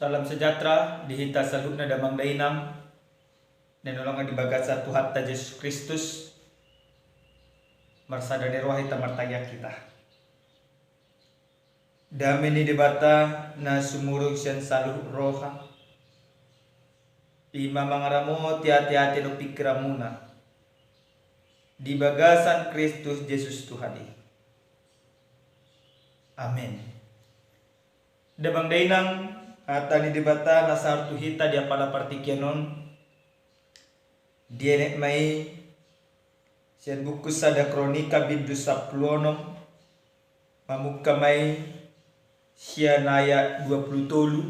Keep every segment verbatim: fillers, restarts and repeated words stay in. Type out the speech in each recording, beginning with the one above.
Salam sejahtera di hita saluhutna damang dainang, na hinaholongan di bagasan Tuhanta Jesus Kristus, marsada ni roha hita martangiang hita. Dame ni Debata na sumurung sian saluhut roha, i ma mangaramoti ateate dohot pingkiranmuna, di bagasan Kristus Jesus Tuhan i. Amen. Damang dainang, hata ni Debata na sahat tu hita di apala partingkian on, dienet ma i sian buku Sada Kronika bindu sampulu onom, mamungka ma i sian ayat dua pulu tolu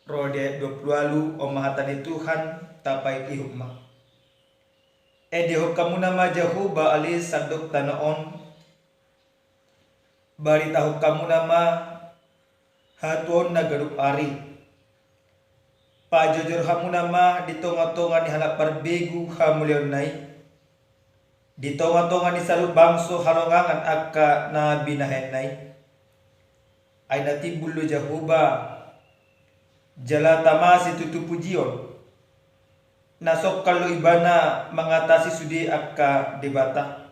ro di ayat dua pulu ualu. On ma hata ni Tuhan, tapaihutihut ma. Endehon hamuna ma Jahowa ale sandok tano on, baritahon hamuna ma hatuaonna ganup ari. Pajojor hamuna ma di tongatonga ni halak parbegu hamuliaonna i, di tongatonga ni saluhut bangso halongangan angka na binahenna i. Ai na timbul do Jahowa, jala tama situtu pujion, na songkan do Ibana mangatasi sude angka debata.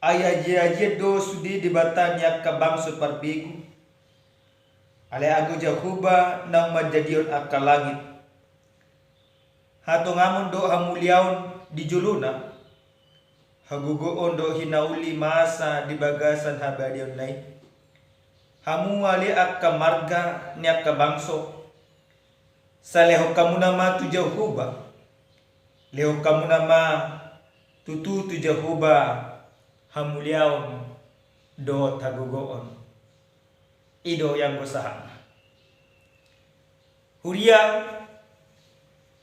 Ai ajiajian do sude debata ni angka bangso parbegu. Alai ago Jahowa naung manjadihon angka langit. Hatongamon dohot hamuliaon di jolona, hagogoon dohot hinauli masa di bagasan habadiaonna i. Hamu ale angka marga ni angka bangso, salehon hamuna ma tu Jahowa, lehon hamuna ma tutu tu Jahowa hamuliaon dohot hagogoon. I do ianggo sahatna. Huria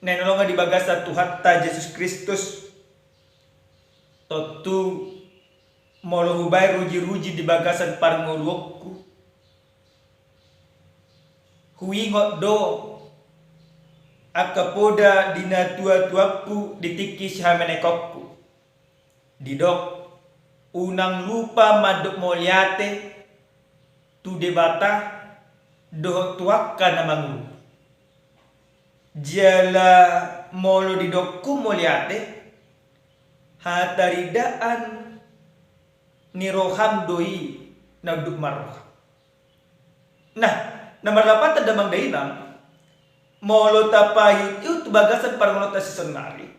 na hinaholongan di bagasan Tuhanta Jesus Kristus, tontu molo hubaen rujiruji di bagasan parngoluonku, huingot do angka poda di natuatuangku di tingki sihamenekonku. Didok, unang lupa mandok mauliate tu Debata dohot tu angka na mangurupi. Jala molo didok mauliate, hataridaan ni roham do i na unduk marroha. Nah, na marlapatan damang dainang, molo tapaihutihut tu bagasan parngoluonta sisonari,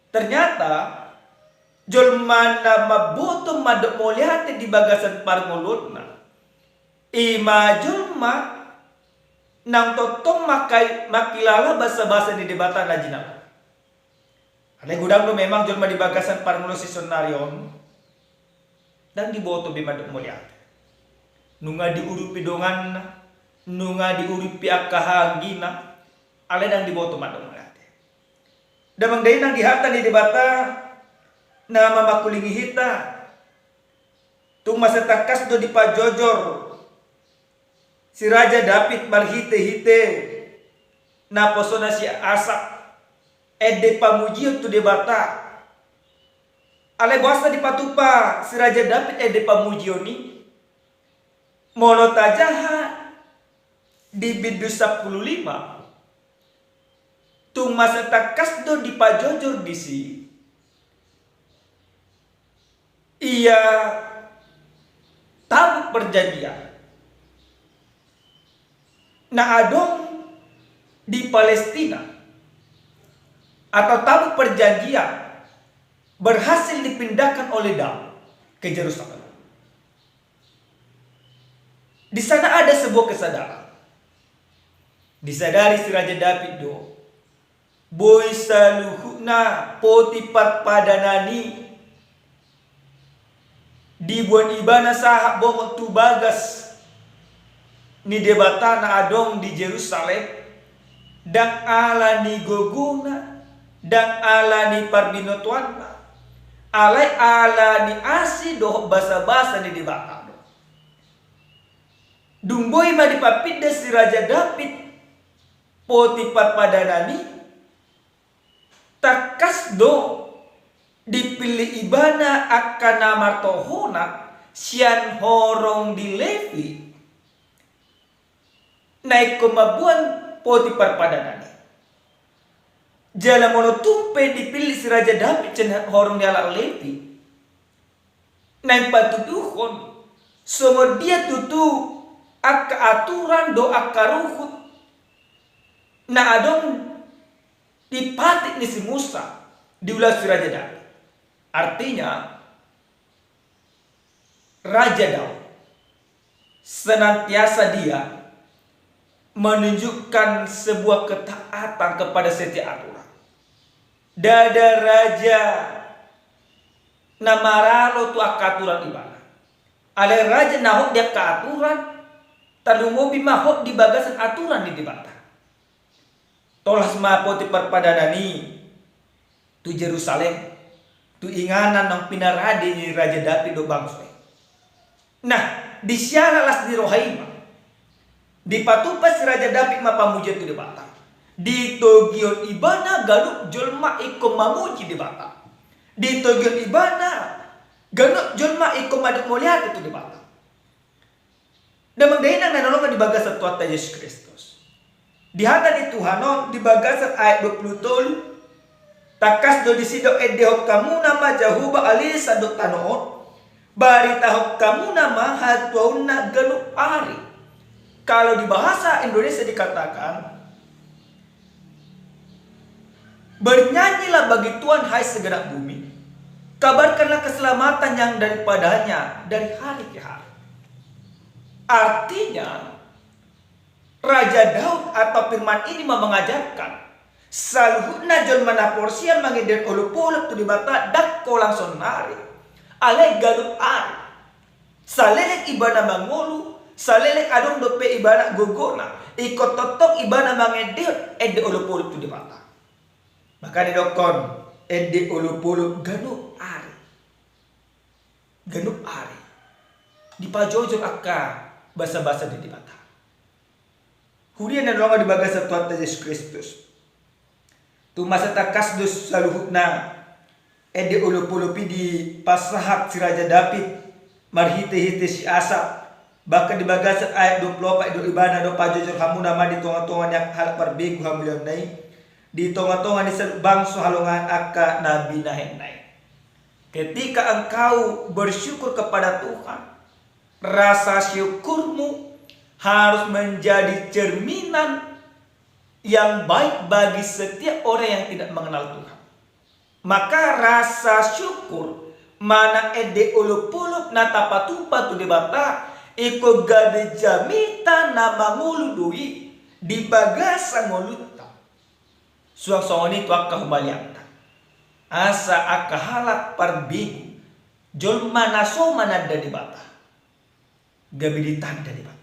ternyata jolma na mamboto mandok mauliate di bagasan parngoluonna, i ma jolma naung tongtong mangkai-, mangkilala basabasa ni Debata na jinalahi. Alai godang do memang jolma di bagasan parngoluon sisonari on ndang diboto be mandok mauliate. Nunga diurupi donganna, nunga diurupi angka hahaanggina, alai ndang diboto mandok mauliate. Damang dainang, di hata ni Debata na mamangkulingi hita, tung mansai tangkas do dipajojor si Raja Daud marhitehite naposona si Asap ende pamujion tu Debata. Alai boasa dipatupa si Raja Daud ende pamujion i? Molo tajaha di bindu sampulu lima, tung mansai tangkas do dipajojor disi ia tabuk perjanjian na adong di Palestina, atau tabuk perjanjian berhasil dipindahkan oleh Daud ke Yerusalem. Di sana ada sebuah kesadaran. Disadari si Raja Daud do, boi saluhutna poti parpadanan i diboan ibana sahat bohot tu bagas ni Debata na adong di Jerusalem, ndang ala ni gogona, ndang ala ni parbinotoanna, alai ala ni asi dohot basabasa ni Debata do. Dung boi ma dipapinda si Raja Daud poti parpadanan i, tangkas do dipillit ibana angka na martohonan sian horong ni Levi, na ingkon mamboan poti parpadanan i. Jala molo tung pe dipillit si Raja Daud sian horong ni halak Lepi, naeng patuduhon songon dia tutu angka aturan dohot angka ruhut na adong di patik ni si Musa diulahon si Raja Daud. Artinya, Raja Daud senantiasa dia menunjukkan sebuah ketaatan kepada setiap aturan. Ndada raja na maralo tu angka aturan ibana. Alai raja na hot di angka aturan, tarlumobi ma hot di bagasan aturan ni Debata. Tolhas ma poti parpadanan i tu Jerusalem, tu inganan naung pinarade ni Raja Daud dohot bangso i. Nah, di siala las ni roha i ma dipatupa si Raja Daud ma pamujion tu Debata. Ditogihon ibana ganup jolma ingkon mamuji Debata. Ditogihon ibana ganup jolma ingkon mandok mauliate tu Debata. Damang dainang na hinaholongan di bagasan Tuhanta Jesus Kristus. Di hata ni Tuhan on di bagasan ayat dua pulu tolu, tangkas do disi didok, endehon hamuna ma Jahowa ale sandok tano on, baritahon hamuna ma hatuaonna ganup ari. Kalau di bahasa Indonesia dikatakan, bernyanyilah bagi Tuhan hai segenap bumi, kabarkanlah keselamatan yang daripada-Nya dari hari ke hari. Artinya, Raja Daud atau firman ini mau mengajarkan, saluhutna jolma na porsea mangende olopolop tu Debata ndang holan saonari, alai ganup ari. Saleleng ibana mangolu, saleleng adong dope ibana gogona, ingkon tongtong ibana mangende, ende olopolop tu Debata. Makana didokhon, ende olopolop ganup ari. Ganup ari dipajojor angka basabasa ni Debata. Huria na hinaholongan di bagasan Tuhanta Jesus Kristus. Tung masa tangkas do saluhutna ende olopolop i dipasahat si Raja Daud marhitehite si Asap. Bahkan di bagasan ayat dua pulu opat didok, ibana do, pajojor hamuna ma di tongatonga ni halak parbegu hamuliaonna i, di tongatonga ni saluhut bangso halongangan angka na binahenna i. Ketika engkau bersyukur kepada Tuhan, rasa syukurmu harus menjadi cerminan yang baik bagi setiap orang yang tidak mengenal Tuhan. Maka rasa syukur manang ende olopolop na tapatupa tu Debata, ingkon gabe jamita na mangolu do i di bagasan ngolunta. Suang songon i tu angka humaliangta. Asa angka halak parbegu, jolma na so mananda Debata, gabe ditanda Debata.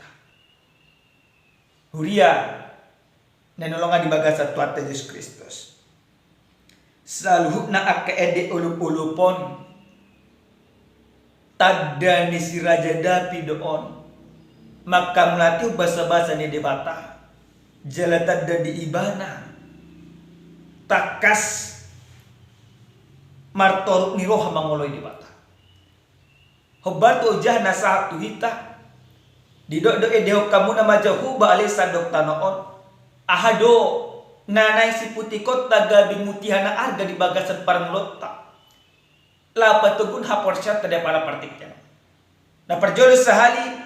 Huria na hinaholongan di bagasan Tuhanta Jesus Kristus. Saluhutna angka ende olopolop on, tanda ni si Raja Daud do on manghamauliatehon basabasa ni Debata, jala tanda di ibana tangkas martoruk ni roha mangoloi Debata. Hombar tu ojahan na sahat tu hita, didok do, endehon hamuna ma Jahowa ale sandok tano on. Aha do na naeng siputikonta gabe mutiha na arga di bagasan parngoluonta? Laho patoguhon haporseaonta di apala partingkian. Na parjolo sahali,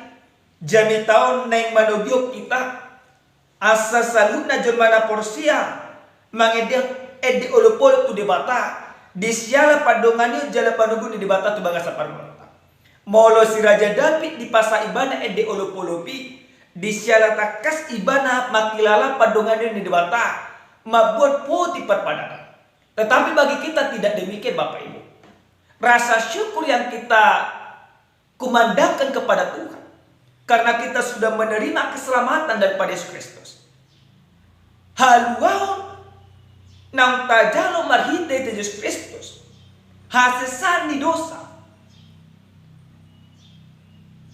jamita on naeng manogihon hita asa saluhutna jolma na porsea mangende ende olopolop tu Debata di siala pandonganion jala panoguhon ni Debata tu bagasan parngoluonta. Molo si Raja Daud dipasahat ibana ende olopolop i, di siala tangkas ibana mangkilala pandonganion ni Debata, mamboan poti parpadanan. Tetapi bagi kita tidak demikian, Bapak Ibu. Rasa syukur yang kita kumandangkan kepada Tuhan karena kita sudah menerima keselamatan daripada Yesus Kristus. Haluaon naung tajalo marhite Jesus Kristus, hasesaan ni dosa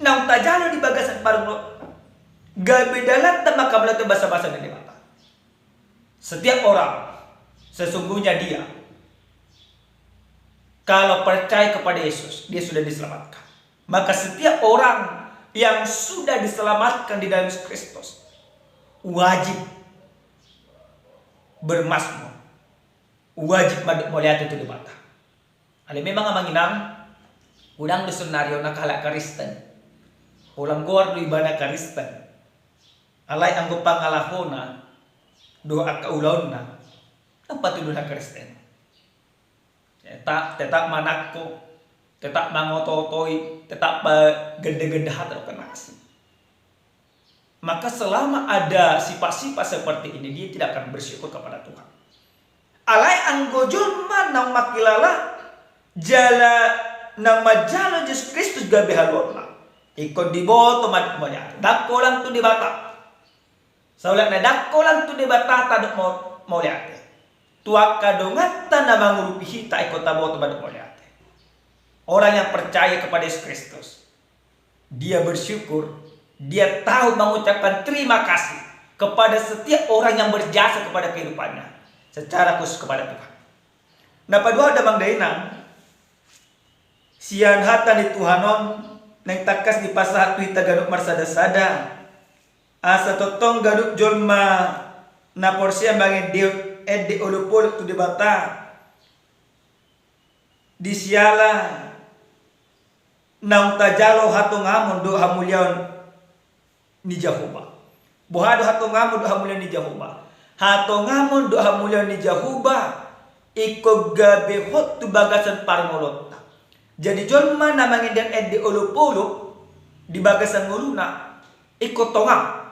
naung tajalo di bagasan parngoluonta, gabe dalanta manghamauliatehon basabasa ni Debata. Setiap orang, sesungguhnya dia, kalau percaya kepada Yesus, dia sudah diselamatkan. Maka setiap orang yang sudah diselamatkan di dalam Yesus Kristus, wajib bermazmur, wajib mandok mauliate tu Debata. Alai memang amang inang, godang do sonari on angka halak Kristen, holan goar do ibana Kristen, alai anggo pangalahona dohot angka ulaonna, ndang patuduna Kristen. Tetap, tetap manangko, tetap mangoto-otoi, tetap ganda-ganda hata dohot na asing. Maka selama ada sifat-sifat seperti ini, dia tidak akan bersyukur kepada Tuhan. Alai anggo jolma naung mangkilala jala naung manjalo Jesus Kristus gabe haluaonna, ingkon diboto ma mauliate, ndang holan tu Debata. Saulak na ndang holan tu Debata tadok mau-, mauliate, tu angka donganta na mangurupi hita ingkon taboto mandok mauliate. Orang yang percaya kepada Yesus Kristus, dia bersyukur, dia tahu mengucapkan terima kasih kepada setiap orang yang berjasa kepada kehidupannya, secara khusus kepada Tuhan. Na paduahon damang dainang, sian hata ni Tuhan on naeng tangkas dipasahat tu hita ganup marsada-sada, asa tongtong ganup jolma na porsea mangendehon ende olop-olop tu Debata, di siala naung tajalo hatongamon dohot hamuliaon ni Jahowa. Boha do hatongamon dohot hamuliaon ni Jahowa? Hatongamon dohot hamuliaon ni Jahowa ingkon gabe hot tu bagasan parngoluonta. Jadi jolma na mangendehon ende olop-olop di bagasan ngoluna, ingkon tongam.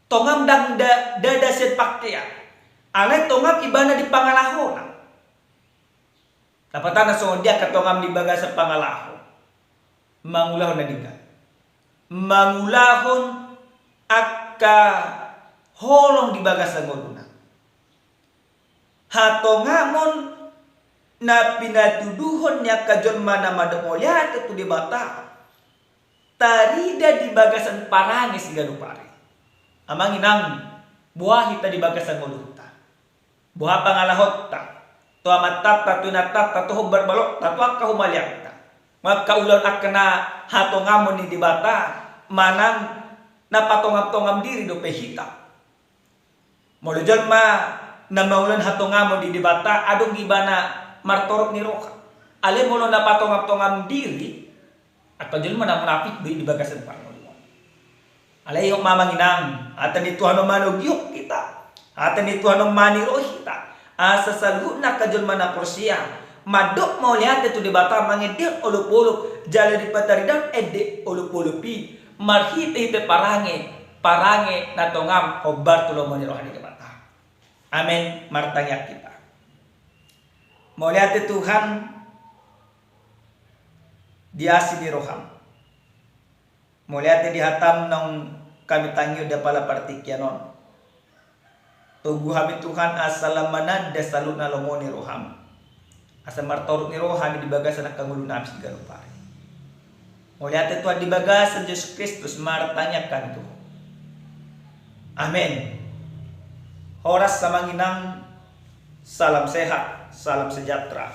Tongam ndang da-, ndada sian pakean, alai tongam ibana di pangalahona. Lapatanna songon dia angka tongam di bagasan pangalaho? Mangulahon na denggan, mangulahon angka holong di bagasan ngoluna. Hatongamon na pinatuduhon ni angka jolma na mandok mauliate tu Debata tarida di bagasan parange siganup ari. Amang inang, boha hita di bagasan ngolunta? Boha pangalahonta tu amantanta, tu inantanta, tu hombar balokta, tu angka humaliangta? Angka ulaon angka na hatongamon ni Debata manang na patongam-tongam diri dope hita? Molo jolma na mangulahon hatongamon di Debata, adong ibana martorop ni roha. Alai molo na patongam-tongam diri, angka jolma na munafik do i di bagasan parngoluon. Alai ihot ma amang inang, hata ni Tuhan on manogihon hita, hata ni Tuhan on maniroi hita, asa saluhutna angka jolma na porsea mandok mauliate tu Debata mangendehon olop-olop jala dipataridahon ende olop-olop i marhite-hite parange, parange na tongam hombar tu lomo ni roha ni Debata. Amen. Martangiang hita. Mauliate Tuhan di asi ni roham. Mauliate di hatam naung hami tangihon di apala partingkian on. Togu hami Tuhan asa lam mananda saluhutna lomo ni roham, asa martorop ni roha hami di bagasan angka ngolu nami siganup ari. Mauliate Tuhan di bagasan Jesus Kristus martangiang hami Tuhan. Amen. Horas amang inang, salam sehat, salam sejahtera.